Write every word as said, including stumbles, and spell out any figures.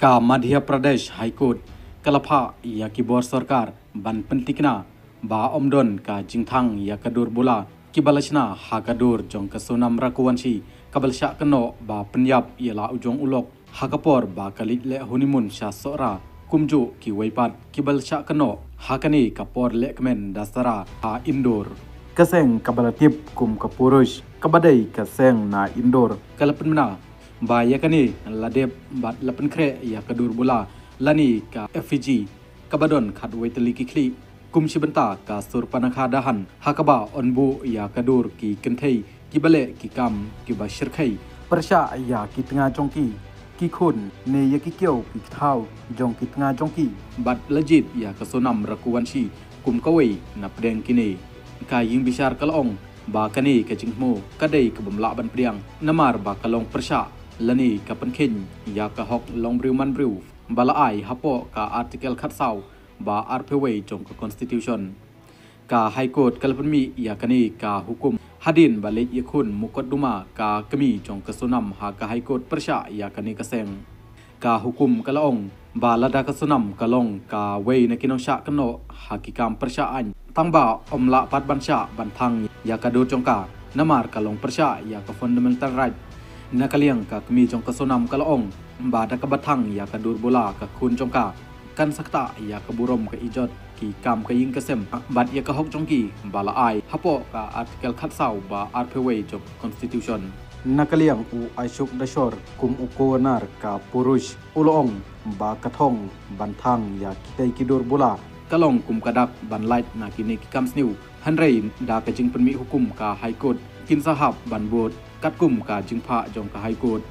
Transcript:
Ka Madhya Pradesh High Court ka la phah ïa ki bor sorkar ban pyntikna ba ym don ka jingthang ïa ka dur bula kiba la shna ha ka dur jong ka Sonam Raghuvanshi kaba la shah kynnoh ba pynïap ïa la u jong u lok ha ka por ba ka leit leh honeymoon sha Sohra, kumjuh kiwei pat kiba la shah kynnoh ha kane ka por lehkmen Dussehra ha Indore. Ka seng kaba la tip kum ka Purush kaba dei ka seng na Indore ka la pynbna ba ïa kane la dep bad la pynkhreh ïa ka dur bula lane ka effigy kaba don khatwei tylli ki khlieh kum shi bynta ka Surpanakha Dahan, ha kaba yn buh ïa ka dur ki kynthei kiba leh ki kam kiba shyrkhei, pyrshah ïa ki tnga jong ki, ki khun ne ïa ki kiew ki kthaw jong ki tnga jong ki, bad la jied ïa ka Sonam Raghuvanshi kum kawei na pdeng kine. Ka ïingbishar ka la ong ba kane ka jingthmu ka dei ka bym lah ban pdiang namar ba ka long pyrshah lane ka pynkheiñ ïa ka hok long briew man briew ba la ai hapoh ka Article khatsaw ba arphew wei jong ka Constitution. Ka High Court ka la pynmih ïa kane ka hukum hadien ba leit ïakhun mukotduma ka kmie jong ka Sonam ha ka High Court pyrshah ïa kane ka seng. Ka hukum ka la ong ba lada ka Sonam ka long kawei na ki nongshah kynnoh ha ki kam pyrshah aiñ, tangba ym lah pat ban shah ban thang ïa ka dur jong ka namar ka long pyrshah ïa ka fundamental right. Na ka liang ka kmie jong ka Sonam ka la ong ba da kaba thang ïa ka dur bula ka khun jong ka kan sa ktah ïa ka burom ka ijot, ki kam ka ïing ka sem bad ïa ka hok jong ki ba la ai hapoh ka Article khatsaw ba arphew wei jong ka Constitution. Na ka liang u Ashok Dashor kum u Governor ka Purush u la ong ba ka thong ban thang ïa kitei ki dur bula ka long kum ka dak ban lait na kine ki kam sniew, hynrei da ka jingpynmih hukum ka High Court kin sa hap ban bud katkum ka jingphah jong ka High Court.